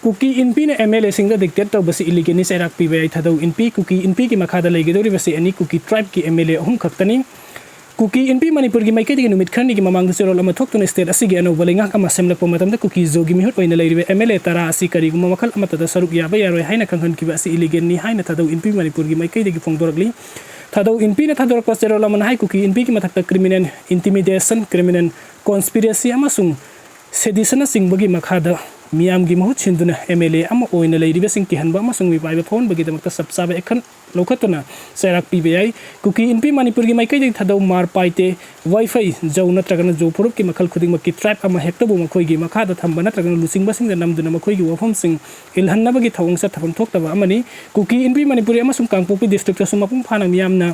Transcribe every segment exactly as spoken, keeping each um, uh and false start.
ꯀꯨꯀꯤ ꯏꯟꯄꯤꯅ M L ꯑꯦꯁꯤꯡꯗ dictate ꯇꯧꯕꯁꯤ ꯏꯂꯤꯒꯦꯜꯅꯤ, ꯆꯩꯔꯥꯛ ꯄꯤꯕ ꯌꯥꯏ꯫ ꯊꯥꯗꯧ ꯏꯟꯄꯤ, ꯀꯨꯀꯤ ꯏꯟꯄꯤꯒꯤ ꯃꯈꯥꯗ ꯂꯩꯒꯗꯧꯔꯤꯕꯁꯤ ꯑꯦꯅꯤ ꯀꯨꯀꯤ ꯇ꯭ꯔꯥꯏꯕꯀꯤ ꯑꯦꯝ ꯑꯦꯜ ꯑꯦ ꯑꯍꯨꯝ ꯈꯛꯇꯅꯤ꯫ ꯀꯨꯀꯤ ꯏꯟꯄꯤ ꯃꯅꯤꯄꯨꯔꯒꯤ ꯃꯥꯏꯀꯩꯗꯒꯤ ꯅꯨꯃꯤꯠ ꯈꯔꯅꯤꯒꯤ ꯃꯃꯥꯡꯗ ꯆꯦꯔꯣꯜ ꯑꯃ ꯊꯣꯛꯇꯨꯅ ꯁ꯭ꯇꯦꯠ ꯑꯁꯤꯒꯤ ꯑꯅꯧꯕ ꯂꯩꯉꯥꯛ ꯑꯃ ꯁꯦꯝꯂꯛꯄ ꯃꯇꯝꯗ ꯀꯨꯀꯤ ꯖꯣꯒꯤ ꯃꯤꯍꯨꯠ ꯑꯣꯏꯅ ꯂꯩꯔꯤꯕ ꯑꯦꯝ ꯑꯦꯜ ꯑꯦ ꯇꯔꯥ ꯑꯁꯤ ꯀꯔꯤꯒꯨꯝꯕ ꯃꯈꯜ ꯑꯃꯠꯇꯗ ꯁꯔꯨꯛ ꯌꯥꯕ ꯌꯥꯔꯣꯏ ꯍꯥꯏꯅ ꯈꯪꯍꯟꯈꯤꯕ ꯑꯁꯤ ꯏꯂꯤꯒꯦꯜꯅꯤ ꯍꯥꯏꯅ ꯊꯥꯗꯧ ꯏꯟꯄꯤ ꯃꯅꯤꯄꯨꯔꯒꯤ ꯃꯥꯏꯀꯩꯗꯒꯤ ꯐꯣꯡꯗꯣꯔꯛꯂꯤ꯫ ꯊꯥꯗꯧ ꯏꯟꯄꯤꯅ ꯊꯥꯗꯣꯔꯛꯄ ꯆꯦꯔꯣꯜ ꯑꯃꯅ ꯍꯥꯏ, ꯀꯨꯀꯤ ꯏꯟꯄꯤꯒꯤ ꯃꯊꯛꯇ ꯀ꯭ꯔꯤꯃꯤꯅꯦꯜ ꯏꯟꯇꯤꯃꯤꯗꯦꯁꯟ, ꯀ꯭ꯔꯤꯃꯤꯅꯦꯜ ꯀꯣꯟꯁꯄꯤꯔꯦꯁꯤ ꯑꯃꯁꯨꯡ ꯁꯦꯗꯤꯁꯟꯅꯆꯤꯡꯕꯒꯤ ꯃꯈꯥꯗ ꯃꯤꯌꯥꯝꯒꯤ ꯃꯍꯨꯠ ꯁꯤꯟꯗꯨꯅ ꯑꯦꯝ ꯑꯦꯜ ꯑꯦ ꯑꯃ ꯑꯣꯏꯅ ꯂꯩꯔꯤꯕꯁꯤꯡ ꯀꯤꯍꯟꯕ ꯑꯃꯁꯨꯡ ꯃꯤꯄꯥꯏꯕ ꯐꯥꯎꯍꯟꯕꯒꯤꯗꯃꯛꯇ ꯆꯞ ꯆꯥꯕ ꯑꯦꯛꯁꯟ ꯂꯧꯈꯠꯇꯨꯅ ꯆꯩꯔꯥꯛ ꯄꯤꯕ ꯌꯥꯏ꯫ ꯀꯨꯀꯤ ꯏꯟꯄꯤ ꯃꯅꯤꯄꯨꯔꯒꯤ ꯃꯥꯏꯀꯩꯗꯒꯤ ꯊꯥꯗꯧ ꯃꯥꯔ ꯄꯥꯏꯇꯦ, ꯋꯥꯏꯐꯩ, ꯖꯧ ꯅꯠꯇ꯭ꯔꯒꯅ ꯖꯣ ꯐꯨꯔꯨꯞꯀꯤ ꯃꯈꯜ ꯈꯨꯗꯤꯡꯃꯛꯀꯤ ꯇ꯭ꯔꯥꯏꯕ ꯑꯃ ꯍꯦꯛꯇꯕꯨ ꯃꯈꯣꯏꯒꯤ ꯃꯈꯥꯗ ꯊꯝꯕ ꯅꯠꯇ꯭ꯔꯒꯅ ꯂꯨꯆꯤꯡꯕꯁꯤꯡꯗ ꯅꯝꯗꯨꯅ ꯃꯈꯣꯏꯒꯤ ꯋꯥꯐꯝꯁꯤꯡ ꯏꯜꯍꯟꯅꯕꯒꯤ ꯊꯧꯑꯣꯡ ꯆꯠꯊꯐꯝ ꯊꯣꯛꯇꯕ ꯑꯃꯅꯤ꯫ ꯀꯨꯀꯤ ꯏꯟꯄꯤ ꯃꯅꯤꯄꯨꯔꯤ ꯑꯃꯁꯨꯡ ꯀꯥꯡꯄꯣꯛꯄꯤ ꯗꯤꯁꯇ꯭ꯔꯤꯛꯇꯁꯨ ꯃꯄꯨꯡ ꯐꯥꯅ ꯃꯤꯌꯥꯝꯅ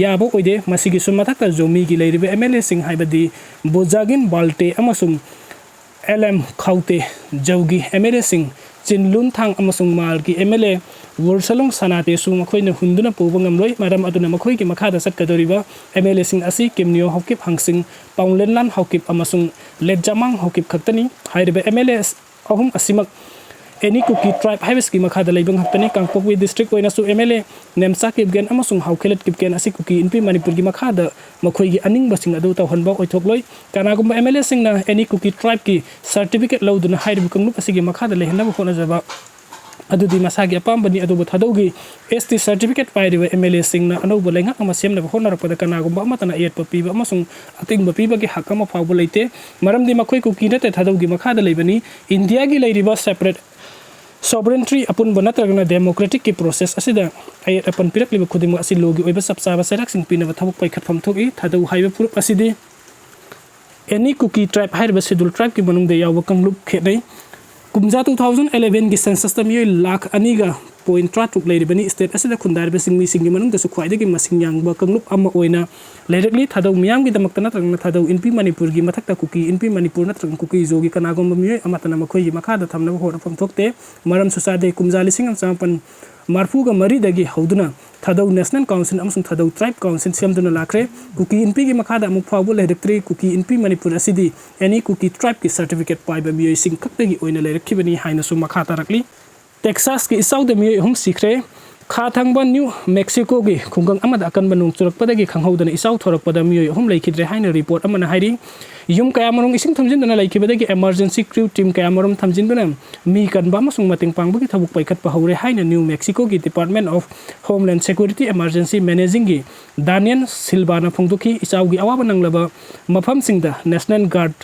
ꯌꯥꯕ ꯑꯣꯏꯗꯦ꯫ ꯃꯁꯤꯒꯤꯁꯨ ꯃꯊꯛꯇ ꯖꯣꯃꯤꯒꯤ ꯂꯩꯔꯤꯕ ꯑꯦꯝ ꯑꯦꯜ ꯑꯦꯁꯤꯡ ꯍꯥꯏꯕꯗꯤ ꯕꯣꯖꯥꯒꯤꯟ ꯕꯥꯜꯇꯦ ꯑꯃꯁꯨꯡ ꯑꯦꯜ ꯑꯦꯝ ꯈꯥꯎꯇꯦ, ꯖꯧꯒꯤ ꯑꯦꯝ ꯑꯦꯜ ꯑꯦꯁꯤꯡ ꯆꯤꯟꯂꯨꯟ ꯊꯥꯡ ꯑꯃꯁꯨꯡ ꯃꯥꯜꯒꯤ ꯑꯦꯝ ꯑꯦꯜ ꯑꯦ ꯋꯨꯔꯁꯂꯨꯡ ꯁꯅꯥꯇꯦꯁꯨ ꯃꯈꯣꯏꯅ ꯍꯨꯟꯗꯨꯅ ꯄꯨꯕ ꯉꯝꯂꯣꯏ꯫ ꯃꯔꯝ ꯑꯗꯨꯅ ꯃꯈꯣꯏꯒꯤ ꯃꯈꯥꯗ ꯆꯠꯀꯗꯧꯔꯤꯕ ꯑꯦꯝ ꯑꯦꯜ ꯑꯦꯁꯤꯡ ꯑꯁꯤ ꯀꯤꯝꯅꯤꯌꯣ ꯍꯥꯎꯀꯤꯞ ꯍꯥꯡꯁꯤꯡ, ꯄꯥꯎꯂꯦꯟꯂꯥꯟ ꯍꯥꯎꯀꯤꯞ ꯑꯃꯁꯨꯡ ꯂꯦꯠꯖꯥꯃꯥꯡ ꯍꯥꯎꯀꯤꯞ ꯈꯛꯇꯅꯤ꯫ ꯍꯥꯏꯔꯤꯕ ꯑꯦꯝ ꯑꯦꯜ ꯑꯦ ꯑꯍꯨꯝ ꯑꯁꯤꯃꯛ ꯑꯦꯅꯤ ꯀꯨꯀꯤ ꯇ꯭ꯔꯥꯏꯕ ꯍꯥꯏꯕꯁꯤꯒꯤ ꯃꯈꯥꯗ ꯂꯩꯕ ꯉꯥꯛꯇꯅꯤ꯫ ꯀꯥꯡꯄꯣꯛꯄꯤ ꯗꯤꯁꯇ꯭ꯔꯤꯛ ꯑꯣꯏꯅꯁꯨ M L A Nemcha Kipgen ꯑꯃꯁꯨꯡ ꯍꯥꯎꯈꯦꯂꯠ ꯀꯤꯞꯒꯦꯟ ꯑꯁꯤ ꯀꯨꯀꯤ ꯏꯟꯄꯤ ꯃꯅꯤꯄꯨꯔꯒꯤ ꯃꯈꯥꯗ ꯃꯈꯣꯏꯒꯤ ꯑꯅꯤꯡꯕꯁꯤꯡ ꯑꯗꯨ ꯇꯧꯍꯟꯕ ꯑꯣꯏꯊꯣꯛꯂꯣꯏ꯫ ꯀꯅꯥꯒꯨꯝꯕ ꯑꯦꯝ ꯑꯦꯜ ꯑꯦꯁꯤꯡꯅ ꯑꯦꯅꯤ ꯀꯨꯀꯤ ꯇ꯭ꯔꯥꯏꯕꯀꯤ ꯁꯥꯔꯇꯤꯐꯤꯀꯦꯠ ꯂꯧꯗꯨꯅ ꯍꯥꯏꯔꯤꯕ ꯀꯥꯡꯂꯨꯞ ꯑꯁꯤꯒꯤ ꯃꯈꯥꯗ ꯂꯩꯍꯟꯅꯕ ꯍꯣꯠꯅꯖꯕ ꯑꯗꯨꯗꯤ ꯃꯁꯥꯒꯤ ꯑꯄꯥꯝꯕꯅꯤ꯫ ꯑꯗꯨꯕꯨ ꯊꯥꯗꯧꯒꯤ ꯑꯦꯁ ꯇꯤ ꯁꯥꯔꯇꯤꯐꯤꯀꯦꯠ ꯄꯥꯏꯔꯤꯕ ꯑꯦꯝ ꯑꯦꯜ ꯑꯦꯁꯤꯡꯅ ꯑꯅꯧꯕ ꯂꯩꯉꯥꯛ ꯑꯃ ꯁꯦꯝꯅꯕ ꯍꯣꯠꯅꯔꯛꯄꯗ ꯀꯅꯥꯒꯨꯝꯕ ꯑꯃꯠꯇꯅ ꯑꯌꯦꯠꯄ ꯄꯤꯕ ꯑꯃꯁꯨꯡ ꯑꯊꯤꯡꯕ ꯄꯤꯕꯒꯤ ꯍꯛ ꯑꯃ ꯐꯥꯎꯕ ꯂꯩꯇꯦ꯫ ꯃꯔꯝꯗꯤ ꯃꯈꯣꯏ ꯀꯨꯀꯤ ꯅꯠꯇꯦ, ꯊꯥꯗꯧꯒꯤ ꯃꯈꯥꯗ ꯂꯩꯕꯅꯤ꯫ ꯏꯟꯗꯤꯌꯥꯒꯤ ꯂꯩꯔꯤꯕ ꯁꯦꯄꯔꯦꯠ ꯁꯣꯕꯔꯦꯟꯇ꯭ꯔꯤ ꯑꯄꯨꯟꯕ ꯅꯠꯇ꯭ꯔꯒꯅ ꯗꯦꯃꯣꯀ꯭ꯔꯦꯇꯤꯛꯀꯤ ꯄ꯭ꯔꯣꯁꯦꯁ ꯑꯁꯤꯗ ꯑꯌꯦꯠ ꯑꯄꯟ ꯄꯤꯔꯛꯂꯤꯕ ꯈꯨꯗꯤꯡꯃꯛ ꯑꯁꯤ ꯂꯣꯒꯤ ꯑꯣꯏꯕ ꯆꯞ ꯆꯥꯕ ꯆꯩꯔꯥꯛꯁꯤꯡ ꯄꯤꯅꯕ ꯊꯕꯛ ꯄꯥꯏꯈꯠꯐꯝ ꯊꯣꯛꯏ꯫ ꯊꯥꯗꯧ ꯍꯥꯏꯕ ꯐꯨꯔꯨꯞ ꯑꯁꯤꯗꯤ ꯑꯦꯅꯤ ꯀꯨꯀꯤ ꯇ꯭ꯔꯥꯏꯕ ꯍꯥꯏꯔꯤꯕ ꯁꯦꯗꯨꯜ ꯇ꯭ꯔꯥꯏꯕꯀꯤ ꯃꯅꯨꯡꯗ ꯌꯥꯎꯕ ꯀꯥꯡꯂꯨꯞ ꯈꯦꯠꯅꯩ꯫ ꯀꯨꯝꯖꯥ ꯇꯨ ꯊꯥꯎꯖꯟ ꯑꯦꯂꯦꯚꯦꯟꯒꯤ ꯁꯦꯟꯁꯁꯇ ꯃꯤꯑꯣꯏ ꯂꯥꯈ ꯑꯅꯤꯒ ꯄꯣꯏꯟ ꯇꯔꯥꯇꯔꯨꯛ ꯂꯩꯔꯤꯕꯅꯤ꯫ ꯁ꯭ꯇꯦꯠ ꯑꯁꯤꯗ ꯈꯨꯟꯗꯥꯔꯤꯕꯁꯤꯡ ꯃꯤꯁꯤꯡꯒꯤ ꯃꯅꯨꯡꯗꯁꯨ ꯈ꯭ꯋꯥꯏꯗꯒꯤ ꯃꯁꯤꯡ ꯌꯥꯝꯕ ꯀꯥꯡꯂꯨꯞ ꯑꯃ ꯑꯣꯏꯅ ꯂꯩꯔꯛꯂꯤ꯫ ꯊꯥꯗꯧ ꯃꯤꯌꯥꯝꯒꯤꯗꯃꯛꯇ ꯅꯠꯇ꯭ꯔꯒꯅ ꯊꯥꯗꯧ ꯏꯟꯄꯤ ꯃꯅꯤꯄꯨꯔꯒꯤ ꯃꯊꯛꯇ ꯀꯨꯀꯤ ꯏꯟꯄꯤ ꯃꯅꯤꯄꯨꯔ ꯅꯠꯇ꯭ꯔꯒꯅ ꯀꯨꯀꯤ ꯖꯣꯒꯤ ꯀꯅꯥꯒꯨꯝꯕ ꯃꯤꯑꯣꯏ ꯑꯃꯠꯇꯅ ꯃꯈꯣꯏꯒꯤ ꯃꯈꯥꯗ ꯊꯝꯅꯕ ꯍꯣꯠꯅꯐꯝ ꯊꯣꯛꯇꯦ꯫ ꯃꯔꯝꯁꯨ ꯆꯥꯗꯦ꯫ ꯀꯨꯝꯖꯥ ꯂꯤꯁꯤꯡ ꯑꯃ ꯆꯃꯥꯄꯟ ꯃꯔꯤꯐꯨꯒ ꯃꯔꯤꯗꯒꯤ ꯍꯧꯗꯨꯅ ꯊꯥꯗꯧ ꯅꯦꯁꯅꯦꯜ ꯀꯥꯎꯟꯁꯤꯜ ꯑꯃꯁꯨꯡ ꯊꯥꯗꯧ ꯇ꯭ꯔꯥꯏꯕ ꯀꯥꯎꯟꯁꯤꯜ ꯁꯦꯝꯗꯨꯅ ꯂꯥꯛꯈ꯭ꯔꯦ꯫ ꯀꯨꯀꯤ ꯏꯟꯄꯤꯒꯤ ꯃꯈꯥꯗ ꯑꯃꯨꯛ ꯐꯥꯎꯕ ꯂꯩꯔꯛꯇ꯭ꯔꯤ꯫ ꯀꯨꯀꯤ ꯏꯟꯄꯤ ꯃꯅꯤꯄꯨꯔ ꯑꯁꯤꯗꯤ ꯑꯦꯅꯤ ꯀꯨꯀꯤ ꯇ꯭ꯔꯥꯏꯕꯀꯤ ꯁꯔꯇꯤꯐꯤꯀꯦꯠ ꯄꯥꯏꯕ ꯃꯤꯑꯣꯏꯁꯤꯡ ꯈꯛꯇꯒꯤ ꯑꯣꯏꯅ ꯂꯩꯔꯛꯈꯤꯕꯅꯤ ꯍꯥꯏꯅꯁꯨ ꯃꯈꯥ ꯇꯥꯔꯛꯂꯤ꯫ ꯇꯦꯛꯁꯥꯁꯀꯤ ꯏꯆꯥꯎꯗ ꯃꯤꯑꯣꯏ ꯑꯍꯨꯝ ꯁꯤꯈ꯭ꯔꯦ꯫ ꯈꯥ ꯊꯪꯕ ꯅ꯭ꯌꯨ ꯃꯦꯛꯁꯤꯀꯣꯒꯤ ꯈꯨꯡꯒꯪ ꯑꯃꯗ ꯑꯀꯟꯕ ꯅꯣꯡ ꯆꯨꯔꯛꯄꯗꯒꯤ ꯈꯪꯍꯧꯗꯅ ꯏꯆꯥꯎ ꯊꯣꯔꯛꯄꯗ ꯃꯤꯑꯣꯏ ꯑꯍꯨꯝ ꯂꯩꯈꯤꯗ꯭ꯔꯦ ꯍꯥꯏꯅ ꯔꯤꯄꯣꯔꯠ ꯑꯃꯅ ꯍꯥꯏꯔꯤ꯫ ꯌꯨꯝ ꯀꯌꯥꯃꯔꯨꯝ ꯏꯁꯤꯡ ꯊꯨꯝꯖꯤꯟꯗꯨꯅ ꯂꯩꯈꯤꯕꯗꯒꯤ emergency crew team ꯀꯌꯥꯃꯔꯨꯝ ꯊꯝꯖꯤꯟꯗꯨꯅ ꯃꯤ ꯀꯟꯕ ꯑꯃꯁꯨꯡ ꯃꯇꯦꯡ ꯄꯥꯡꯕꯒꯤ ꯊꯕꯛ ꯄꯥꯏꯈꯠꯄ ꯍꯧꯔꯦ ꯍꯥꯏꯅ ꯅ꯭ꯌꯨ ꯃꯦꯛꯁꯤꯀꯣꯒꯤ Department of Homeland Security emergency managingꯒꯤ ꯗꯥꯅꯤꯌꯦꯜ ꯁꯤꯜꯕꯥꯅ ꯐꯣꯡꯗꯣꯛꯈꯤ꯫ ꯏꯆꯥꯎꯒꯤ ꯑꯋꯥꯕ ꯅꯪꯂꯕ ꯃꯐꯝꯁꯤꯡꯗ National Guard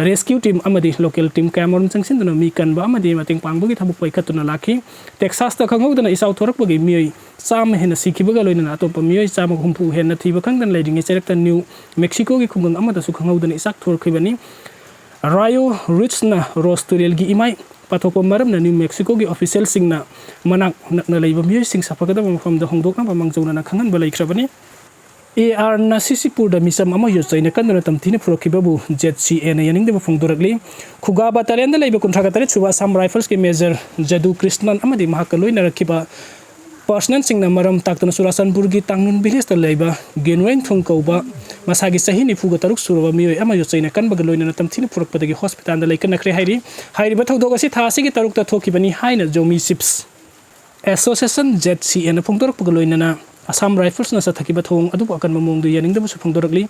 rescue team ꯑꯃꯗꯤ local team ꯀꯌꯥꯃꯔꯨꯝ ꯆꯪꯁꯤꯟꯗꯨꯅ ꯃꯤ ꯀꯟꯕ ꯑꯃꯗꯤ ꯃꯇꯦꯡ ꯄꯥꯡꯕꯒꯤ ꯊꯕꯛ ꯄꯥꯏꯈꯠꯇꯨꯅ ꯂꯥꯛꯈꯤ꯫ ꯇꯦꯛꯁꯥꯁꯇ ꯈꯪꯍꯧꯗꯅ ꯏꯆꯥꯎ ꯊꯣꯔꯛꯄꯒꯤ ꯃꯤꯑꯣꯏ ꯆꯥꯝꯃ ꯍꯦꯟꯅ ꯁꯤꯈꯤꯕꯒ ꯂꯣꯏꯅꯅ ꯑꯇꯣꯞꯄ ꯃꯤꯑꯣꯏ ꯆꯥꯝꯃꯒ ꯍꯨꯝꯐꯨ ꯍꯦꯟꯅ ꯊꯤꯕ ꯈꯪꯗꯅ ꯂꯩꯔꯤꯉꯩ ꯆꯩꯔꯛꯇ ꯅ꯭ꯌꯨ ꯃꯦꯛꯁꯤꯀꯣꯒꯤ ꯈꯨꯡꯒꯪ ꯑꯃꯗꯁꯨ ꯈꯪꯍꯧꯗꯅ ꯏꯆꯥꯛ ꯊꯣꯔꯛꯈꯤꯕꯅꯤ꯫ ꯔꯥꯌꯣ ꯔꯨꯠꯁꯅ ꯔꯣꯁ ꯇꯨꯔꯦꯜꯒꯤ ꯏꯃꯥꯏ ꯄꯥꯊꯣꯛꯄ ꯃꯔꯝꯅ ꯅ꯭ꯌꯨ ꯃꯦꯛꯁꯤꯀꯣꯒꯤ officialꯁꯤꯡꯅ ꯃꯅꯥꯛ ꯅꯛꯅ ꯂꯩꯕ ꯃꯤꯑꯣꯏꯁꯤꯡ ꯁꯥꯐꯒꯗꯕ ꯃꯐꯝꯗ ꯍꯣꯡꯗꯣꯛꯅꯕ ꯃꯥꯡꯖꯧꯅꯅ ꯈꯪꯍꯟꯕ ꯂꯩꯈ꯭ꯔꯕꯅꯤ꯫ ꯑꯦ ꯑꯥꯔ ꯅꯁꯤꯁꯤꯄꯨꯔꯗ ꯃꯤꯆꯝ ꯑꯃ ꯌꯣꯠꯆꯩꯅ ꯀꯟꯗꯨꯅ ꯇꯝꯊꯤꯅ ꯐꯨꯔꯛꯈꯤꯕꯕꯨ ꯖꯦꯠ ꯁꯤ ꯑꯦꯅ ꯌꯥꯅꯤꯡꯗꯕ ꯐꯣꯡꯗꯣꯔꯛꯂꯤ꯫ ꯈꯨꯒꯥ ꯕꯇꯥꯂꯤꯌꯟꯗ ꯂꯩꯕ ꯀꯨꯟꯊ꯭ꯔꯥꯒ ꯇꯔꯦꯠ ꯁꯨꯕ ꯑꯁꯥꯝ ꯔꯥꯏꯐꯜꯁꯀꯤ ꯃꯦꯖꯔ ꯖꯗꯨ ꯀ꯭ꯔꯤꯁꯅꯟ ꯑꯃꯗꯤ ꯃꯍꯥꯛꯀ ꯂꯣꯏꯅꯔꯛꯈꯤꯕ ꯄꯔꯁꯅꯦꯜꯁꯤꯡꯅ ꯃꯔꯝ ꯇꯥꯛꯇꯨꯅ ꯆꯨꯔꯥꯆꯥꯟꯄꯨꯔꯒꯤ ꯇꯥꯡꯅꯨꯟ ꯚꯤꯂꯦꯖꯇ ꯂꯩꯕ ꯒꯦꯟꯋꯦꯟ ꯊꯨꯡ ꯀꯧꯕ ꯃꯁꯥꯒꯤ ꯆꯍꯤ ꯅꯤꯐꯨꯒ ꯇꯔꯨꯛ ꯁꯨꯔꯕ ꯃꯤꯑꯣꯏ ꯑꯃ ꯌꯣꯠꯆꯩꯅ ꯀꯟꯕꯒ ꯂꯣꯏꯅꯅ ꯇꯝꯊꯤꯅ ꯐꯨꯔꯛꯄꯗꯒꯤ ꯍꯣꯁꯄꯤꯇꯥꯜꯗ ꯂꯩꯀꯠꯅꯈ꯭ꯔꯦ ꯍꯥꯏꯔꯤ꯫ ꯍꯥꯏꯔꯤꯕ ꯊꯧꯗꯣꯛ ꯑꯁꯤ ꯊꯥ ꯑꯁꯤꯒꯤ ꯇꯔꯨꯛꯇ ꯊꯣꯛꯈꯤꯕꯅꯤ ꯍꯥꯏꯅ ꯖꯣꯃꯤ ꯆꯤꯞꯁ ꯑꯦꯁꯣꯁꯤꯌꯦꯁꯟ ꯖꯦꯠ ꯁꯤ ꯑꯦꯅ ꯐꯣꯡꯗꯣꯔꯛꯄꯒ ꯂꯣꯏꯅꯅ ꯑꯁꯥꯝ ꯔꯥꯏꯐꯜꯁꯅ ꯆꯠꯊꯈꯤꯕ ꯊꯧꯑꯣꯡ ꯑꯗꯨꯕꯨ ꯑꯀꯟꯕ ꯃꯑꯣꯡꯗ ꯌꯥꯅꯤꯡꯗꯕꯁꯨ ꯐꯣꯡꯗꯣꯔꯛꯂꯤ꯫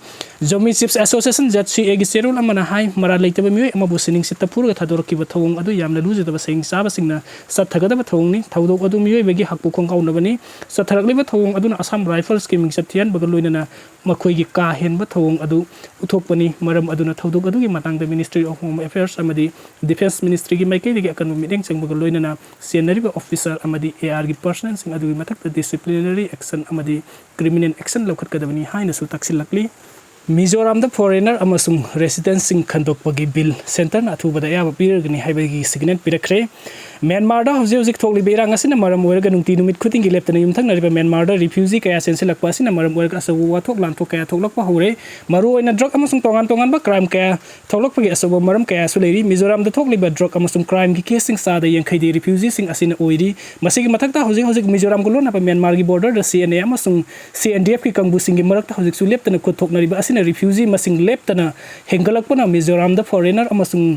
ꯖꯣꯃꯤ ꯆꯤꯞꯁ ꯑꯦꯁꯣꯁꯤꯌꯦꯁꯟ ꯖꯦꯠ ꯁꯤ ꯑꯦꯒꯤ ꯆꯦꯔꯣꯜ ꯑꯃꯅ ꯍꯥꯏ, ꯃꯔꯥꯜ ꯂꯩꯇꯕ ꯃꯤꯑꯣꯏ ꯑꯃꯕꯨ ꯁꯤꯅꯤꯡꯁꯤꯠꯇ ꯐꯨꯔꯒ ꯊꯥꯗꯣꯔꯛꯈꯤꯕ ꯊꯧꯑꯣꯡ ꯑꯗꯨ ꯌꯥꯝꯅ ꯂꯨꯖꯗꯕ ꯁꯍꯤꯡ ꯆꯥꯕꯁꯤꯡꯅ ꯆꯠꯊꯒꯗꯕ ꯊꯧꯑꯣꯡꯅꯤ꯫ ꯊꯧꯗꯣꯛ ꯑꯗꯨ ꯃꯤꯑꯣꯏꯕꯒꯤ ꯍꯛꯄꯨ ꯈꯣꯡꯒꯥꯎꯅꯕꯅꯤ꯫ ꯆꯠꯊꯔꯛꯂꯤꯕ ꯊꯧꯑꯣꯡ ꯑꯗꯨꯅ ꯑꯁꯥꯝ ꯔꯥꯏꯐꯜꯁꯀꯤ ꯃꯤꯡꯆꯠ ꯊꯤꯍꯟꯕꯒ ꯂꯣꯏꯅꯅ ꯃꯈꯣꯏꯒꯤ ꯀꯥ ꯍꯦꯟꯕ ꯊꯧꯑꯣꯡ ꯑꯗꯨ ꯎꯠꯊꯣꯛꯄꯅꯤ꯫ ꯃꯔꯝ ꯑꯗꯨꯅ ꯊꯧꯗꯣꯛ ꯑꯗꯨꯒꯤ ꯃꯇꯥꯡꯗ Ministry of Home Affairs ꯑꯃꯗꯤ Defence Ministryꯒꯤ ꯃꯥꯏꯀꯩꯗꯒꯤ ꯑꯀꯟꯕ ꯃꯤꯠꯌꯦꯡ ꯆꯪꯕꯒ ꯂꯣꯏꯅꯅ ꯆꯦꯟꯅꯔꯤꯕ officer ꯑꯃꯗꯤ ꯑꯦ ꯑꯥꯔꯒꯤ personnelꯁꯤꯡ ꯑꯗꯨꯒꯤ ꯃꯊꯛꯇ disciplinary action ꯑꯃꯗꯤ criminal action ꯂꯧꯈꯠꯀꯗꯕꯅꯤ ꯍꯥꯏꯅꯁꯨ ꯇꯛꯁꯤꯜꯂꯛꯂꯤ꯫ ꯃꯤꯖꯣꯔꯥꯝꯗ foreigner ꯑꯃꯁꯨꯡ residentꯁꯤꯡ ꯈꯟꯗꯣꯛꯄꯒꯤ ꯕꯤꯜ ꯁꯦꯟꯇꯔꯅ ꯑꯊꯨꯕꯗ ꯑꯌꯥꯕ ꯄꯤꯔꯒꯅꯤ ꯍꯥꯏꯕꯒꯤ ꯁꯤꯒꯅꯦꯜ ꯄꯤꯔꯛꯈ꯭ꯔꯦ꯫ ꯃ꯭ꯌꯥꯟꯃꯥꯔꯗ ꯍꯧꯖꯤꯛ ꯍꯧꯖꯤꯛ ꯊꯣꯛꯂꯤꯕ ꯏꯔꯥꯡ ꯑꯁꯤꯅ ꯃꯔꯝ ꯑꯣꯏꯔꯒ ꯅꯨꯡꯇꯤ ꯅꯨꯃꯤꯠ ꯈꯨꯗꯤꯡꯒꯤ ꯂꯦꯞꯇꯅ ꯌꯨꯝꯊꯪꯅꯔꯤꯕ ꯃ꯭ꯌꯥꯟꯃꯥꯔꯗ refugee ꯀꯌꯥ ꯆꯦꯟꯁꯤꯜꯂꯛꯄ ꯑꯁꯤꯅ ꯃꯔꯝ ꯑꯣꯏꯔꯒ ꯑꯆꯧꯕ ꯋꯥꯊꯣꯛ ꯂꯥꯟꯊꯣꯛ ꯀꯌꯥ ꯊꯣꯛꯂꯛꯄ ꯍꯧꯔꯦ꯫ ꯃꯔꯨꯑꯣꯏꯅ drug ꯑꯃꯁꯨꯡ ꯇꯣꯉꯥꯟ ꯇꯣꯉꯥꯟꯕ crime ꯀꯌꯥ ꯊꯣꯛꯂꯛꯄꯒꯤ ꯑꯆꯧꯕ ꯃꯔꯝ ꯀꯌꯥꯁꯨ ꯂꯩꯔꯤ꯫ ꯃꯤꯖꯣꯔꯥꯝꯗ ꯊꯣꯛꯂꯤꯕ drug ꯑꯃꯁꯨꯡ crimeꯒꯤ caseꯁꯤꯡ ꯆꯥꯗ ꯌꯥꯡꯈꯩꯗꯤ refugeeꯁꯤꯡ ꯑꯁꯤꯅ ꯑꯣꯏꯔꯤ꯫ ꯃꯁꯤꯒꯤ ꯃꯊꯛꯇ ꯍꯧꯖꯤꯛ ꯍꯧꯖꯤꯛ ꯃꯤꯖꯣꯔꯥꯝꯒ ꯂꯣꯟꯅꯕ ꯃ꯭ꯌꯥꯟꯃꯥꯔꯒꯤ borderꯗ C N A ꯑꯃꯁꯨꯡ C N D Fꯀꯤ ꯀꯥꯡꯕꯨꯁꯤꯡꯒꯤ ꯃꯔꯛꯇ ꯍꯧꯖꯤꯛꯁꯨ ꯂꯦꯞꯇꯅ ꯈꯨꯠ ꯊꯣꯛꯅꯔꯤꯕ ꯑꯁꯤꯅ refugee ꯃꯁꯤꯡ ꯂꯦꯞꯇꯅ ꯍꯦꯟꯒꯠꯂꯛꯄꯅ ꯃꯤꯖꯣꯔꯥꯝꯗ foreigner ꯑꯃꯁꯨꯡ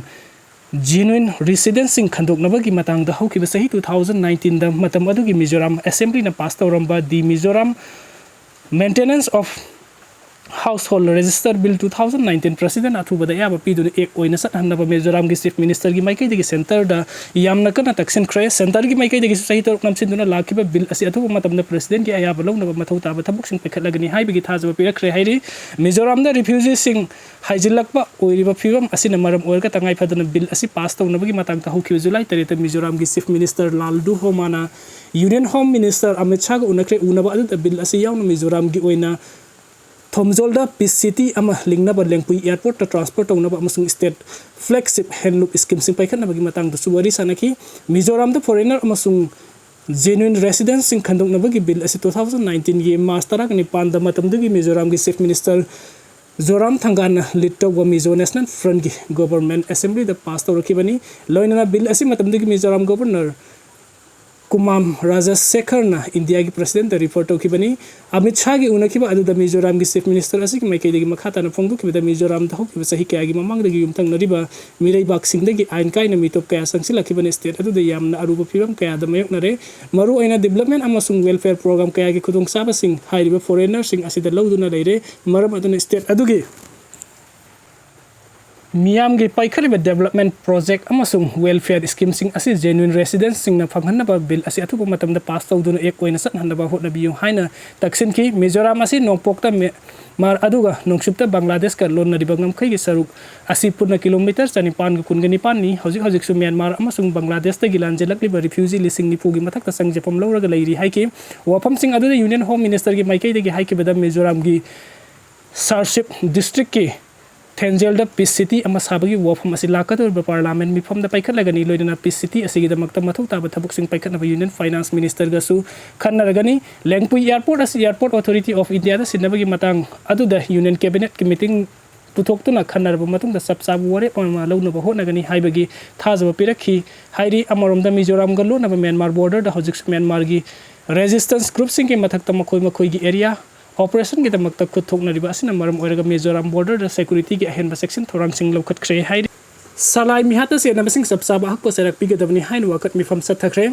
genuine residentꯁꯤꯡ ꯈꯟꯗꯣꯛꯅꯕꯒꯤ ꯃꯇꯥꯡꯗ ꯍꯧꯈꯤꯕ ꯆꯍꯤ two thousand nineteenꯗ ꯃꯇꯝ ꯑꯗꯨꯒꯤ ꯃꯤꯖꯣꯔꯥꯝ assemblyꯅ pass ꯇꯧꯔꯝꯕ The Mizoram Maintenance of Household Register Bill two thousand nineteen presidentꯅ ꯑꯊꯨꯕꯗ ꯑꯌꯥꯕ ꯄꯤꯗꯨꯅ act ꯑꯣꯏꯅ ꯆꯠꯍꯟꯅꯕ ꯃꯤꯖꯣꯔꯥꯝꯒꯤ chief ministerꯒꯤ ꯃꯥꯏꯀꯩꯗꯒꯤ centreꯗ ꯌꯥꯝꯅ ꯀꯟꯅ ꯇꯛꯁꯤꯟꯈ꯭ꯔꯦ꯫ Centreꯒꯤ ꯃꯥꯏꯀꯩꯗꯒꯤꯁꯨ ꯆꯍꯤ ꯇꯔꯨꯛ ꯅꯝꯁꯤꯟꯗꯨꯅ ꯂꯥꯛꯈꯤꯕ bill ꯑꯁꯤ ꯑꯊꯨꯕ ꯃꯇꯝꯗ presidentꯀꯤ ꯑꯌꯥꯕ ꯂꯧꯅꯕ ꯃꯊꯧ ꯇꯥꯕ ꯊꯕꯛꯁꯤꯡ ꯄꯥꯏꯈꯠꯂꯒꯅꯤ ꯍꯥꯏꯕꯒꯤ ꯊꯥꯖꯕ ꯄꯤꯔꯛꯈ꯭ꯔꯦ ꯍꯥꯏꯔꯤ꯫ ꯃꯤꯖꯣꯔꯥꯝꯗ refugeeꯁꯤꯡ ꯍꯥꯏꯖꯤꯜꯂꯛꯄ ꯑꯣꯏꯔꯤꯕ ꯐꯤꯕꯝ ꯑꯁꯤꯅ ꯃꯔꯝ ꯑꯣꯏꯔꯒ ꯇꯉꯥꯏ ꯐꯗꯅ bill ꯑꯁꯤ pass ꯇꯧꯅꯕꯒꯤ ꯃꯇꯥꯡꯗ ꯍꯧꯈꯤꯕ July ꯇꯔꯦꯠꯇ ꯃꯤꯖꯣꯔꯥꯝꯒꯤ chief minister ꯂꯥꯜꯗꯨ ꯍꯣꯃꯥꯅ Union Home Minister Amit ꯁꯥꯍꯒ ꯎꯅꯈ꯭ꯔꯦ꯫ ꯎꯅꯕ ꯑꯗꯨꯗ bill ꯑꯁꯤ ꯌꯥꯎꯅ ꯃꯤꯖꯣꯔꯥꯝꯒꯤ ꯑꯣꯏꯅ ꯊꯣꯝꯖꯣꯜꯗ peace city ꯑꯃ ꯂꯤꯡꯅꯕ ꯂꯦꯡꯄꯨꯏ airportꯇ transfer ꯇꯧꯅꯕ ꯑꯃꯁꯨꯡ state flagship handloom schemeꯁꯤꯡ ꯄꯥꯏꯈꯠꯅꯕꯒꯤ ꯃꯇꯥꯡꯗꯁꯨ ꯋꯥꯔꯤ ꯁꯥꯅꯈꯤ꯫ ꯃꯤꯖꯣꯔꯥꯝꯗ foreigner ꯑꯃꯁꯨꯡ genuine residentꯁꯤꯡ ꯈꯟꯗꯣꯛꯅꯕꯒꯤ bill ꯑꯁꯤ two thousand nineteenꯒꯤ March ꯇꯔꯥꯅꯤꯄꯥꯟꯗ ꯃꯇꯝꯗꯨꯒꯤ ꯃꯤꯖꯣꯔꯥꯝꯒꯤ chief minister ꯖꯣꯔꯥꯝ ꯊꯪꯒꯥꯟꯅ lead ꯇꯧꯕ Mizo National Frontꯀꯤ government assemblyꯗ pass ꯇꯧꯔꯛꯈꯤꯕꯅꯤ꯫ ꯂꯣꯏꯅꯅ bill ꯑꯁꯤ ꯃꯇꯝꯗꯨꯒꯤ ꯃꯤꯖꯣꯔꯥꯝ governor ꯀꯨꯃꯥꯝ ꯔꯥꯖꯁꯦꯈꯔꯅ ꯏꯟꯗꯤꯌꯥꯒꯤ presidentꯇ refer ꯇꯧꯈꯤꯕꯅꯤ꯫ ꯑꯃꯤꯠ ꯁꯥꯍꯒꯤ ꯎꯅꯈꯤꯕ ꯑꯗꯨꯗ ꯃꯤꯖꯣꯔꯥꯝꯒꯤ chief minister ꯑꯁꯤꯒꯤ ꯃꯥꯏꯀꯩꯗꯒꯤ ꯃꯈꯥ ꯇꯥꯅ ꯐꯣꯡꯗꯣꯛꯈꯤꯕꯗ ꯃꯤꯖꯣꯔꯥꯝꯗ ꯍꯧꯈꯤꯕ ꯆꯍꯤ ꯀꯌꯥꯒꯤ ꯃꯃꯥꯡꯗꯒꯤ ꯌꯨꯝꯊꯪꯅꯔꯤꯕ ꯃꯤꯔꯩꯕꯥꯛꯁꯤꯡꯗꯒꯤ ꯑꯥꯏꯟ ꯀꯥꯏꯅ ꯃꯤꯇꯣꯞ ꯀꯌꯥ ꯆꯪꯁꯤꯜꯂꯛꯈꯤꯕꯅ state ꯑꯗꯨꯗ ꯌꯥꯝꯅ ꯑꯔꯨꯕ ꯐꯤꯕꯝ ꯀꯌꯥꯗ ꯃꯥꯌꯣꯛꯅꯔꯦ꯫ ꯃꯔꯨꯑꯣꯏꯅ development ꯑꯃꯁꯨꯡ welfare program ꯀꯌꯥꯒꯤ ꯈꯨꯗꯣꯡꯆꯥꯕꯁꯤꯡ ꯍꯥꯏꯔꯤꯕ foreignerꯁꯤꯡ ꯑꯁꯤꯗ ꯂꯧꯗꯨꯅ ꯂꯩꯔꯦ꯫ ꯃꯔꯝ ꯑꯗꯨꯅ state ꯑꯗꯨꯒꯤ ꯃꯤꯌꯥꯝꯒꯤ ꯄꯥꯏꯈꯠꯂꯤꯕ development project ꯑꯃꯁꯨꯡ welfare schemeꯁꯤꯡ ꯑꯁꯤ genuine residentꯁꯤꯡꯅ ꯐꯪꯍꯟꯅꯕ bill ꯑꯁꯤ ꯑꯊꯨꯕ ꯃꯇꯝꯗ pass ꯇꯧꯗꯨꯅ act ꯑꯣꯏꯅ ꯆꯠꯍꯟꯅꯕ ꯍꯣꯠꯅꯕꯤꯌꯨ ꯍꯥꯏꯅ ꯇꯛꯁꯤꯟꯈꯤ꯫ ꯃꯤꯖꯣꯔꯥꯝ ꯑꯁꯤ ꯅꯣꯡꯄꯣꯛꯇ ꯃ꯭ꯌꯥꯟꯃꯥꯔ ꯑꯗꯨꯒ ꯅꯣꯡꯆꯨꯞꯇ ꯕꯪꯒ꯭ꯂꯥꯗꯦꯁꯀ ꯂꯣꯟꯅꯔꯤꯕ ꯉꯝꯈꯩꯒꯤ ꯁꯔꯨꯛ ꯑꯁꯤ ꯄꯨꯟꯅ kilometre ꯆꯅꯤꯄꯥꯟꯒ ꯀꯨꯟꯒ ꯅꯤꯄꯥꯟꯅꯤ꯫ ꯍꯧꯖꯤꯛ ꯍꯧꯖꯤꯛꯁꯨ ꯃ꯭ꯌꯥꯟꯃꯥꯔ ꯑꯃꯁꯨꯡ ꯕꯪꯒ꯭ꯂꯥꯗꯦꯁꯇꯒꯤ ꯂꯥꯟꯖꯦꯜꯂꯛꯂꯤꯕ refugee ꯂꯤꯁꯤꯡ ꯅꯤꯐꯨꯒꯤ ꯃꯊꯛꯇ ꯆꯪꯖꯐꯝ ꯂꯧꯔꯒ ꯂꯩꯔꯤ ꯍꯥꯏꯈꯤ꯫ ꯋꯥꯐꯝꯁꯤꯡ ꯑꯗꯨꯗ Union Home Ministerꯒꯤ ꯃꯥꯏꯀꯩꯗꯒꯤ ꯍꯥꯏꯈꯤꯕꯗ ꯃꯤꯖꯣꯔꯥꯝꯒꯤ Serchhip districtꯀꯤ ꯈꯦꯟꯖꯦꯜꯗ Peace City ꯑꯃ ꯁꯥꯕꯒꯤ ꯋꯥꯐꯝ ꯑꯁꯤ ꯂꯥꯛꯀꯗꯧꯔꯤꯕ Parliament ꯃꯤꯐꯝꯗ ꯄꯥꯏꯈꯠꯂꯒꯅꯤ꯫ ꯂꯣꯏꯅꯅ Peace City ꯑꯁꯤꯒꯤꯗꯃꯛꯇ ꯃꯊꯧ ꯇꯥꯕ ꯊꯕꯛꯁꯤꯡ ꯄꯥꯏꯈꯠꯅꯕ Union Finance Ministerꯒꯁꯨ ꯈꯟꯅꯔꯒꯅꯤ꯫ ꯂꯦꯡꯄꯨꯏ Airport ꯑꯁꯤ Airport Authority of Indiaꯗ ꯁꯤꯟꯅꯕꯒꯤ ꯃꯇꯥꯡ ꯑꯗꯨꯗ Union Cabinetꯀꯤ meeting ꯄꯨꯊꯣꯛꯇꯨꯅ ꯈꯟꯅꯔꯕ ꯃꯇꯨꯡꯗ ꯆꯞ ꯆꯥꯕ ꯋꯥꯔꯦꯞ ꯑꯃ ꯂꯧꯅꯕ ꯍꯣꯠꯅꯒꯅꯤ ꯍꯥꯏꯕꯒꯤ ꯊꯥꯖꯕ ꯄꯤꯔꯛꯈꯤ ꯍꯥꯏꯔꯤ꯫ ꯑꯃꯔꯣꯝꯗ ꯃꯤꯖꯣꯔꯥꯝꯒ ꯂꯣꯟꯅꯕ ꯃ꯭ꯌꯥꯟꯃꯥꯔ borderꯗ ꯍꯧꯖꯤꯛꯁꯨ ꯃ꯭ꯌꯥꯟꯃꯥꯔꯒꯤ resistance groupꯁꯤꯡꯒꯤ ꯃꯊꯛꯇ ꯃꯈꯣꯏ ꯃꯈꯣꯏꯒꯤ area operationꯒꯤꯗꯃꯛꯇ ꯈꯨꯠ ꯊꯣꯛꯅꯔꯤꯕ ꯑꯁꯤꯅ ꯃꯔꯝ ꯑꯣꯏꯔꯒ ꯃꯤꯖꯣꯔꯥꯝ borderꯗ securityꯒꯤ ꯑꯍꯦꯟꯕ ꯆꯦꯛꯁꯤꯟ ꯊꯧꯔꯥꯡꯁꯤꯡ ꯂꯧꯈꯠꯈ꯭ꯔꯦ ꯍꯥꯏꯔꯤ꯫ ꯁꯂꯥꯏ ꯃꯤꯍꯥꯠꯇ ꯆꯦꯟꯅꯕꯁꯤꯡ ꯆꯞ ꯆꯥꯕ ꯑꯍꯛꯄ ꯆꯩꯔꯥꯛ ꯄꯤꯒꯗꯕꯅꯤ ꯍꯥꯏꯅ ꯋꯥꯀꯠ ꯃꯤꯐꯝ ꯆꯠꯊꯈ꯭ꯔꯦ꯫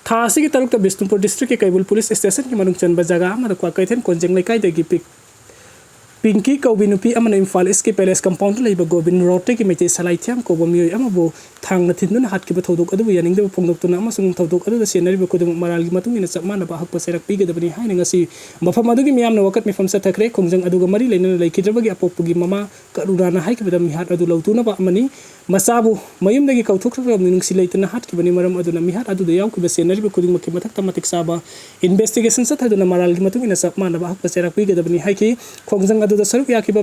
ꯊꯥ ꯑꯁꯤꯒꯤ ꯇꯔꯨꯛꯇ ꯕꯤꯁꯅꯨꯄꯨꯔ districtꯀꯤ ꯀꯩꯕꯨꯜ police stationꯒꯤ ꯃꯅꯨꯡ ꯆꯟꯕ ꯖꯒꯥ ꯑꯃꯗ ꯀ꯭ꯋꯥꯀꯩꯊꯦꯜ ꯀꯣꯟꯖꯦꯡ ꯂꯩꯀꯥꯏꯗꯒꯤ ꯄꯤꯛ-, ꯄꯤꯡꯀꯤ ꯀꯧꯕꯤ ꯅꯨꯄꯤ ꯑꯃꯅ ꯏꯝꯐꯥꯜ Eastꯀꯤ Palace compoundꯗ ꯂꯩꯕ ꯒꯣꯕꯤꯟ roadꯇꯒꯤ ꯃꯩꯇꯩ ꯁꯂꯥꯏ ꯊꯤꯌꯥꯝ ꯀꯧꯕ ꯃꯤꯑꯣꯏ ꯑꯃꯕꯨ ꯊꯥꯡꯅ ꯊꯤꯟꯗꯨꯅ ꯍꯥꯠꯈꯤꯕ ꯊꯧꯗꯣꯛ ꯑꯗꯨꯕꯨ ꯌꯥꯅꯤꯡꯗꯕ ꯐꯣꯡꯗꯣꯛꯇꯨꯅ ꯑꯃꯁꯨꯡ ꯊꯧꯗꯣꯛ ꯑꯗꯨꯗ ꯆꯦꯟꯅꯔꯤꯕ ꯈꯨꯗꯤꯡꯃꯛ ꯃꯔꯥꯜꯒꯤ ꯃꯇꯨꯡ ꯏꯟꯅ ꯆꯞ ꯃꯥꯟꯅꯕ ꯑꯍꯛꯄ ꯆꯩꯔꯥꯛ ꯄꯤꯒꯗꯕꯅꯤ ꯍꯥꯏꯅ ꯉꯁꯤ ꯃꯐꯝ ꯑꯗꯨꯒꯤ ꯃꯤꯌꯥꯝꯅ ꯋꯥꯀꯠ ꯃꯤꯐꯝ ꯆꯠꯊꯈ꯭ꯔꯦ꯫ ꯈꯣꯡꯖꯪ ꯑꯗꯨꯒ ꯃꯔꯤ ꯂꯩꯅꯅ ꯂꯩꯈꯤꯗ꯭ꯔꯕꯒꯤ ꯑꯄꯣꯛꯄꯒꯤ ꯃꯃꯥ ꯀꯔꯨꯅꯥꯅ ꯍꯥꯏꯈꯤꯕꯗ ꯃꯤꯍꯥꯠ ꯑꯗꯨ ꯂꯧꯊꯨꯅꯕ ꯑꯃꯅꯤ꯫ ꯃꯆꯥꯕꯨ ꯃꯌꯨꯝꯗꯒꯤ ꯀꯧꯊꯣꯛꯈ꯭ꯔꯕ ꯃꯤꯅꯨꯡꯁꯤ ꯂꯩꯇꯅ ꯍꯥꯠꯈꯤꯕꯅꯤ꯫ ꯃꯔꯝ ꯑꯗꯨꯅ ꯃꯤꯍꯥꯠ ꯑꯗꯨꯗ ꯌꯥꯎꯈꯤꯕ ꯆꯦꯟꯅꯔꯤꯕ ꯈꯨꯗꯤꯡꯃꯛꯀꯤ ꯃꯊꯛꯇ ꯃꯇꯤꯛ ꯆꯥꯕ investigation ꯆꯠꯊꯗꯨꯅ ꯃꯔꯥꯜꯒꯤ ꯃꯇꯨꯡ ꯏꯟꯅ ꯆꯞ ꯃꯥꯟꯅꯕ ꯑꯍꯛꯄ ꯆꯩꯔꯥꯛ ꯄꯤꯒꯗꯕꯅꯤ ꯍꯥꯏꯈꯤ꯫ ꯈꯣꯡꯖꯪ ꯑꯗꯨꯗ ꯁꯔꯨꯛ ꯌꯥꯈꯤꯕ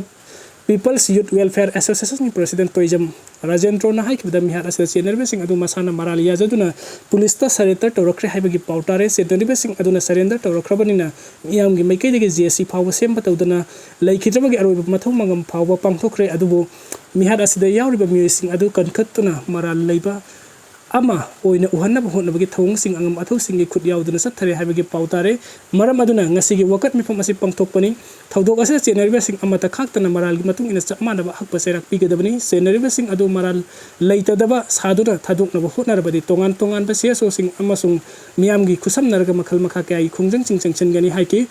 People's Youth Welfare Associationꯒꯤ president Toijam ꯔꯥꯖꯦꯟꯗ꯭ꯔꯣꯅ ꯍꯥꯏꯈꯤꯕꯗ ꯃꯤꯍꯥꯠ ꯑꯁꯤꯗ ꯆꯦꯟꯅꯔꯤꯕꯁꯤꯡ ꯑꯗꯨ ꯃꯁꯥꯅ ꯃꯔꯥꯜ ꯌꯥꯖꯗꯨꯅ policeꯇ surrender ꯇꯧꯔꯛꯈ꯭ꯔꯦ ꯍꯥꯏꯕꯒꯤ ꯄꯥꯎ ꯇꯥꯔꯦ꯫ ꯆꯦꯟꯅꯔꯤꯕꯁꯤꯡ ꯑꯗꯨꯅ surrender ꯇꯧꯔꯛꯈ꯭ꯔꯕꯅꯤꯅ ꯃꯤꯌꯥꯝꯒꯤ ꯃꯥꯏꯀꯩꯗꯒꯤ JC ꯐꯥꯎꯕ ꯁꯦꯝꯕ ꯇꯧꯗꯅ ꯂꯩꯈꯤꯗ꯭ꯔꯕꯒꯤ ꯑꯔꯣꯏꯕ ꯃꯊꯧ ꯃꯉꯝ ꯐꯥꯎꯕ ꯄꯥꯡꯊꯣꯛꯈ꯭ꯔꯦ꯫ ꯑꯗꯨꯕꯨ ꯃꯤꯍꯥꯠ ꯑꯁꯤꯗ ꯌꯥꯎꯔꯤꯕ ꯃꯤꯑꯣꯏꯁꯤꯡ ꯑꯗꯨ ꯀꯟꯈꯠꯇꯨꯅ ꯃꯔꯥꯜ ꯂꯩꯕ ꯑꯃ ꯑꯣꯏꯅ ꯎꯍꯟꯅꯕ ꯍꯣꯠꯅꯕꯒꯤ ꯊꯧꯑꯣꯡꯁꯤꯡ ꯑꯉꯝ ꯑꯊꯧꯁꯤꯡꯒꯤ ꯈꯨꯠ ꯌꯥꯎꯗꯅ ꯆꯠꯊꯔꯦ ꯍꯥꯏꯕꯒꯤ ꯄꯥꯎ ꯇꯥꯔꯦ꯫ ꯃꯔꯝ ꯑꯗꯨꯅ ꯉꯁꯤꯒꯤ ꯋꯥꯀꯠ ꯃꯤꯐꯝ ꯑꯁꯤ ꯄꯥꯡꯊꯣꯛꯄꯅꯤ꯫ ꯊꯧꯗꯣꯛ ꯑꯁꯤꯗ ꯆꯦꯟꯅꯔꯤꯕꯁꯤꯡ ꯑꯃꯠꯇ ꯈꯥꯛꯇꯅ ꯃꯔꯥꯜꯒꯤ ꯃꯇꯨꯡ ꯏꯟꯅ ꯆꯞ ꯃꯥꯟꯅꯕ ꯑꯍꯛꯄ ꯆꯩꯔꯥꯛ ꯄꯤꯒꯗꯕꯅꯤ꯫ ꯆꯦꯟꯅꯔꯤꯕꯁꯤꯡ ꯑꯗꯨ ꯃꯔꯥꯜ ꯂꯩꯇꯗꯕ ꯁꯥꯗꯨꯅ ꯊꯥꯗꯣꯛꯅꯕ ꯍꯣꯠꯅꯔꯕꯗꯤ ꯇꯣꯉꯥꯟ ꯇꯣꯉꯥꯟꯕ CSOꯁꯤꯡ ꯑꯃꯁꯨꯡ ꯃꯤꯌꯥꯝꯒꯤ ꯈꯨꯠꯁꯝꯅꯔꯒ ꯃꯈꯜ ꯃꯈꯥ ꯀꯌꯥꯒꯤ ꯈꯣꯡꯖꯪꯁꯤꯡ ꯆꯪꯁꯤꯟꯒꯅꯤ ꯍꯥꯏꯈꯤ꯫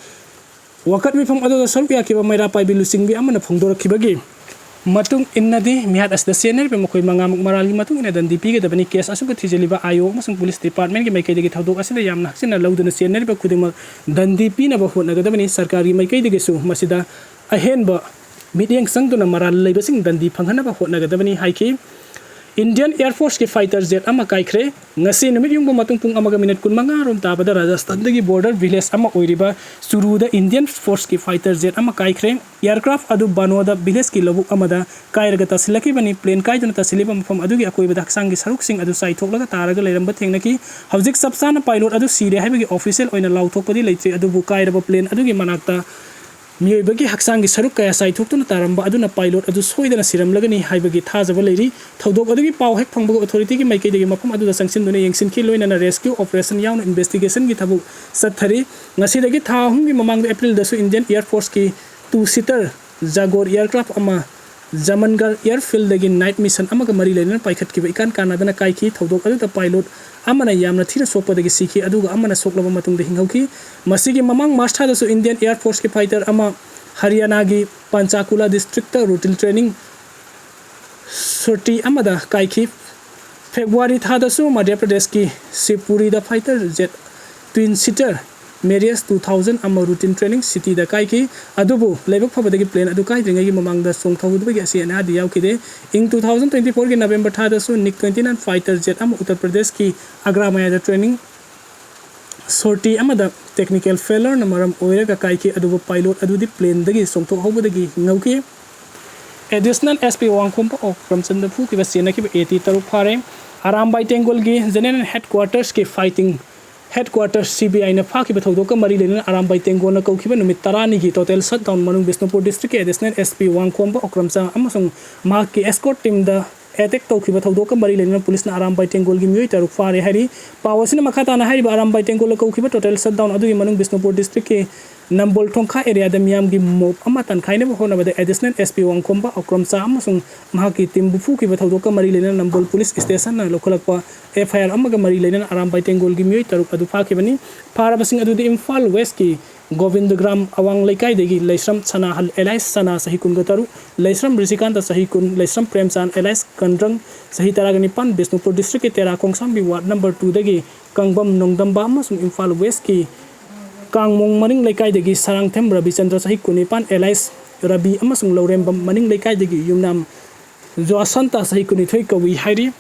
ꯋꯥꯀꯠ ꯃꯤꯐꯝ ꯑꯗꯨꯗ ꯁꯔꯨꯛ ꯌꯥꯈꯤꯕ ꯃꯩꯔꯥ ꯄꯥꯏꯕꯤ ꯂꯨꯆꯤꯡꯕꯤ ꯑꯃꯅ ꯐꯣꯡꯗꯣꯔꯛꯈꯤꯕꯒꯤ ꯃꯇꯨꯡ ꯏꯟꯅꯗꯤ ꯃꯤꯍꯥꯠ ꯑꯁꯤꯗ ꯆꯦꯟꯅꯔꯤꯕ ꯃꯈꯣꯏ ꯃꯉꯥꯃꯛ ꯃꯔꯥꯜꯒꯤ ꯃꯇꯨꯡ ꯏꯟꯅ ꯗꯟꯗꯤ ꯄꯤꯒꯗꯕꯅꯤ꯫ Case ꯑꯁꯤꯕꯨ ꯊꯤꯖꯤꯜꯂꯤꯕ IO ꯑꯃꯁꯨꯡ police departmentꯀꯤ ꯃꯥꯏꯀꯩꯗꯒꯤ ꯊꯧꯗꯣꯛ ꯑꯁꯤꯗ ꯌꯥꯝꯅ ꯍꯛꯆꯤꯟꯅ ꯂꯧꯗꯨꯅ ꯆꯦꯟꯅꯔꯤꯕ ꯈꯨꯗꯤꯡꯃꯛ ꯗꯟꯗꯤ ꯄꯤꯅꯕ ꯍꯣꯠꯅꯒꯗꯕꯅꯤ꯫ ꯁꯔꯀꯥꯔꯒꯤ ꯃꯥꯏꯀꯩꯗꯒꯤꯁꯨ ꯃꯁꯤꯗ ꯑꯍꯦꯟꯕ ꯃꯤꯠꯌꯦꯡ ꯆꯪꯗꯨꯅ ꯃꯔꯥꯜ ꯂꯩꯕꯁꯤꯡ ꯗꯟꯗꯤ ꯐꯪꯍꯟꯅꯕ ꯍꯣꯠꯅꯒꯗꯕꯅꯤ ꯍꯥꯏꯈꯤ꯫ Indian Air Forceꯀꯤ fighter jet ꯑꯃ ꯀꯥꯏꯈ꯭ꯔꯦ꯫ ꯉꯁꯤ ꯅꯨꯃꯤꯠ ꯌꯨꯡꯕ ꯃꯇꯨꯡ ꯄꯨꯡ ꯑꯃꯒ ꯃꯤꯅꯤꯠ ꯀꯨꯟꯃꯉꯥ ꯔꯣꯝ ꯇꯥꯕꯗ ꯔꯥꯖꯁꯊꯥꯟꯗꯒꯤ border village ꯑꯃ ꯑꯣꯏꯔꯤꯕ ꯆꯨꯔꯨꯗ Indian Forceꯀꯤ fighter jet ꯑꯃ ꯀꯥꯏꯈ꯭ꯔꯦ꯫ Aircraft ꯑꯗꯨ ꯕꯥꯅꯣꯗ villageꯀꯤ ꯂꯧꯕꯨꯛ ꯑꯃꯗ ꯀꯥꯏꯔꯒ ꯇꯥꯁꯤꯜꯂꯛꯈꯤꯕꯅꯤ꯫ Plane ꯀꯥꯏꯗꯨꯅ ꯇꯥꯁꯤꯜꯂꯤꯕ ꯃꯐꯝ ꯑꯗꯨꯒꯤ ꯑꯀꯣꯏꯕꯗ ꯍꯛꯆꯥꯡꯒꯤ ꯁꯔꯨꯛꯁꯤꯡ ꯑꯗꯨ ꯆꯥꯏꯊꯣꯛꯂꯒ ꯇꯥꯔꯒ ꯂꯩꯔꯝꯕ ꯊꯦꯡꯅꯈꯤ꯫ ꯍꯧꯖꯤꯛ ꯆꯞ ꯆꯥꯅ pilot ꯑꯗꯨ ꯁꯤꯔꯦ ꯍꯥꯏꯕꯒꯤ official ꯑꯣꯏꯅ ꯂꯥꯎꯊꯣꯛꯄꯗꯤ ꯂꯩꯇ꯭ꯔꯤ, ꯑꯗꯨꯕꯨ ꯀꯥꯏꯔꯕ plane ꯑꯗꯨꯒꯤ ꯃꯅꯥꯛꯇ ꯃꯤꯑꯣꯏꯕꯒꯤ ꯍꯛꯆꯥꯡꯒꯤ ꯁꯔꯨꯛ ꯀꯌꯥ ꯆꯥꯏꯊꯣꯛꯇꯨꯅ ꯇꯥꯔꯝꯕ ꯑꯗꯨꯅ pilot ꯑꯗꯨ ꯁꯣꯏꯗꯅ ꯁꯤꯔꯝꯂꯒꯅꯤ ꯍꯥꯏꯕꯒꯤ ꯊꯥꯖꯕ ꯂꯩꯔꯤ꯫ ꯊꯧꯗꯣꯛ ꯑꯗꯨꯒꯤ ꯄꯥꯎ ꯍꯦꯛ ꯐꯪꯕꯒ authorityꯒꯤ ꯃꯥꯏꯀꯩꯗꯒꯤ ꯃꯐꯝ ꯑꯗꯨꯗ ꯆꯪꯁꯤꯟꯗꯨꯅ ꯌꯦꯡꯁꯤꯟꯈꯤ, ꯂꯣꯏꯅꯅ rescue operationꯒꯤ ꯌꯥꯎꯅ investigationꯒꯤ ꯊꯕꯛ ꯆꯠꯊꯔꯤ꯫ ꯉꯁꯤꯗꯒꯤ ꯊꯥ ꯑꯍꯨꯝꯒꯤ ꯃꯃꯥꯡꯗ Aprilꯗꯁꯨ Indian Air Forceꯀꯤ two seater Jaguar aircraft ꯑꯃ ꯖꯃꯟꯒꯔ airfieldꯗꯒꯤ night mission ꯑꯃꯒ ꯃꯔꯤ ꯂꯩꯅꯅ ꯄꯥꯏꯈꯠꯈꯤꯕ ꯏꯀꯥꯟ ꯀꯥꯟꯅꯗꯅ ꯀꯥꯏꯈꯤ꯫ ꯊꯧꯗꯣꯛ ꯑꯗꯨꯗ pilot ꯑꯃꯅ ꯌꯥꯝꯅ ꯊꯤꯅ ꯁꯣꯛꯄꯗꯒꯤ ꯁꯤꯈꯤ, ꯑꯗꯨꯒ ꯑꯃꯅ ꯁꯣꯛꯂꯕ ꯃꯇꯨꯡꯗ ꯍꯤꯡꯍꯧꯈꯤ꯫ ꯃꯁꯤꯒꯤ ꯃꯃꯥꯡ March ꯊꯥꯗꯁꯨ Indian Air Forceꯀꯤ fighter ꯑꯃ ꯍꯔꯤꯌꯥꯅꯥꯒꯤ ꯄꯟꯆꯥꯀꯨꯂꯥ districtꯇ routine training sortie ꯑꯃꯗ ꯀꯥꯏꯈꯤ꯫ February ꯊꯥꯗꯁꯨ ꯃꯙ꯭ꯌ ꯄ꯭ꯔꯗꯦꯁꯀꯤ ꯁꯤꯕꯄꯨꯔꯤꯗ fighter jet twin seater Mirage two thousand ꯑꯃ routine training sortieꯗ ꯀꯥꯏꯈꯤ꯫ ꯑꯗꯨꯕꯨ ꯂꯥꯏꯕꯛ ꯐꯕꯗꯒꯤ plane ꯑꯗꯨ ꯀꯥꯏꯗ꯭ꯔꯤꯉꯩꯒꯤ ꯃꯃꯥꯡꯗ ꯆꯣꯡꯊꯍꯧꯗꯕꯒꯤ ꯑꯁꯤ ꯑꯅꯥꯗꯤ ꯌꯥꯎꯈꯤꯗꯦ꯫ ꯏꯪ two thousand twenty fourꯒꯤ November ꯊꯥꯗꯁꯨ nig twenty nine fighter jet ꯑꯃ ꯎꯠꯇꯔ ꯄ꯭ꯔꯗꯦꯁꯀꯤ ꯑꯒ꯭ꯔꯥ ꯃꯌꯥꯏꯗ training sortie ꯑꯃꯗ technical failureꯅ ꯃꯔꯝ ꯑꯣꯏꯔꯒ ꯀꯥꯏꯈꯤ, ꯑꯗꯨꯕꯨ pilot ꯑꯗꯨꯗꯤ planeꯗꯒꯤ ꯆꯣꯡꯊꯣꯛꯍꯧꯕꯗꯒꯤ ꯍꯤꯡꯍꯧꯈꯤ꯫ Additional SP ꯋꯥꯡꯈꯣꯝꯕ ꯑꯣꯛ ꯔꯝꯆꯟꯗ ꯐꯨꯈꯤꯕ ꯆꯦꯟꯅꯈꯤꯕ AT ꯇꯔꯨꯛ ꯐꯥꯔꯦ꯫ ꯑꯔꯥꯝꯕꯥꯏ ꯇꯦꯡꯒꯣꯜꯒꯤ General Headquartersꯀꯤ fighting headquarters CBIꯅ ꯐꯥꯈꯤꯕ ꯊꯧꯗꯣꯛꯀ ꯃꯔꯤ ꯂꯩꯅꯅ ꯑꯔꯥꯝꯕꯥꯏ ꯇꯦꯡꯒꯣꯜꯅ ꯀꯧꯈꯤꯕ ꯅꯨꯃꯤꯠ ꯇꯔꯥꯅꯤꯒꯤ total shutdown ꯃꯅꯨꯡ ꯕꯤꯁꯅꯨꯄꯨꯔ districtꯀꯤ Additional SP ꯋꯥꯡꯈꯣꯝꯕ ꯑꯣꯛꯔꯝꯆꯥ ꯑꯃꯁꯨꯡ ꯃꯍꯥꯛꯀꯤ escort teamꯗ attack ꯇꯧꯈꯤꯕ ꯊꯧꯗꯣꯛꯀ ꯃꯔꯤ ꯂꯩꯅꯅ ꯄꯨꯂꯤꯁꯅ ꯑꯔꯥꯝꯕꯥꯏ ꯇꯦꯡꯒꯣꯜꯒꯤ ꯃꯤꯑꯣꯏ ꯇꯔꯨꯛ ꯐꯥꯔꯦ ꯍꯥꯏꯔꯤ꯫ ꯄꯥꯎ ꯑꯁꯤꯅ ꯃꯈꯥ ꯇꯥꯅ ꯍꯥꯏꯔꯤꯕ ꯑꯔꯥꯝꯕꯥꯏ ꯇꯦꯡꯒꯣꯜꯗ ꯀꯧꯈꯤꯕ total shutdown ꯑꯗꯨꯒꯤ ꯃꯅꯨꯡ ꯕꯤꯁꯅꯨꯄꯨꯔ districtꯀꯤ ꯅꯝꯕꯣꯜ ꯊꯣꯡꯈꯥ areaꯗ ꯃꯤꯌꯥꯝꯒꯤ mob ꯑꯃ ꯇꯥꯟꯈꯥꯏꯅꯕ ꯍꯣꯠꯅꯕꯗ Additional SP ꯋꯥꯡꯈꯣꯝꯕ ꯑꯣꯀ꯭ꯔꯝꯆꯥ ꯑꯃꯁꯨꯡ ꯃꯍꯥꯛꯀꯤ teamꯕꯨ ꯐꯨꯈꯤꯕ ꯊꯧꯗꯣꯛꯀ ꯃꯔꯤ ꯂꯩꯅꯅ ꯅꯝꯕꯣꯜ police stationꯅ ꯂꯧꯈꯠꯂꯛꯄ FIR ꯑꯃꯒ ꯃꯔꯤ ꯂꯩꯅꯅ ꯑꯔꯥꯝꯕꯥꯏ ꯇꯦꯡꯒꯣꯜꯒꯤ ꯃꯤꯑꯣꯏ ꯇꯔꯨꯛ ꯑꯗꯨ ꯐꯥꯈꯤꯕꯅꯤ꯫ ꯐꯥꯔꯕꯁꯤꯡ ꯑꯗꯨꯗꯤ ꯏꯝꯐꯥꯜ Westꯀꯤ ꯒꯣꯕꯤꯟꯗꯒ꯭ꯔꯥꯝ ꯑꯋꯥꯡ ꯂꯩꯀꯥꯏꯗꯒꯤ ꯂꯩꯁ꯭ꯔꯝ ꯁꯅꯥꯍꯜ alias ꯁꯅꯥ ꯆꯍꯤ ꯀꯨꯟꯒ ꯇꯔꯨꯛ, ꯂꯩꯁ꯭ꯔꯝ ꯔꯤꯁꯤꯀꯥꯟꯇ ꯆꯍꯤ ꯀꯨꯟ, ꯂꯩꯁ꯭ꯔꯝ ꯄ꯭ꯔꯦꯝꯆꯥꯟ alias ꯀꯟꯗ꯭ꯔꯪ ꯆꯍꯤ ꯇꯔꯥꯒ ꯅꯤꯄꯥꯟ, ꯕꯤꯁꯅꯨꯄꯨꯔ districtꯀꯤ ꯇꯦꯔꯥ ꯈꯣꯡꯁꯥꯝꯕꯤ ward number twoꯗꯒꯤ ꯀꯥꯡꯕꯝ ꯅꯣꯡꯗꯝꯕ ꯑꯃꯁꯨꯡ ꯏꯝꯐꯥꯜ Westꯀꯤ ꯀꯥꯡꯃꯣꯡ ꯃꯅꯤꯡ ꯂꯩꯀꯥꯏꯗꯒꯤ ꯁꯔꯥꯡꯊꯦꯝ ꯔꯕꯤꯆꯟꯗ꯭ꯔ ꯆꯍꯤ ꯀꯨꯟꯅꯤꯄꯥꯟ alias ꯔꯕꯤ ꯑꯃꯁꯨꯡ ꯂꯧꯔꯦꯝꯕꯝ ꯃꯅꯤꯡ ꯂꯩꯀꯥꯏꯗꯒꯤ ꯌꯨꯝꯅꯥꯝ ꯖꯣꯁꯟꯇ ꯆꯍꯤ ꯀꯨꯟꯅꯤꯊꯣꯏ ꯀꯧꯏ ꯍꯥꯏꯔꯤ꯫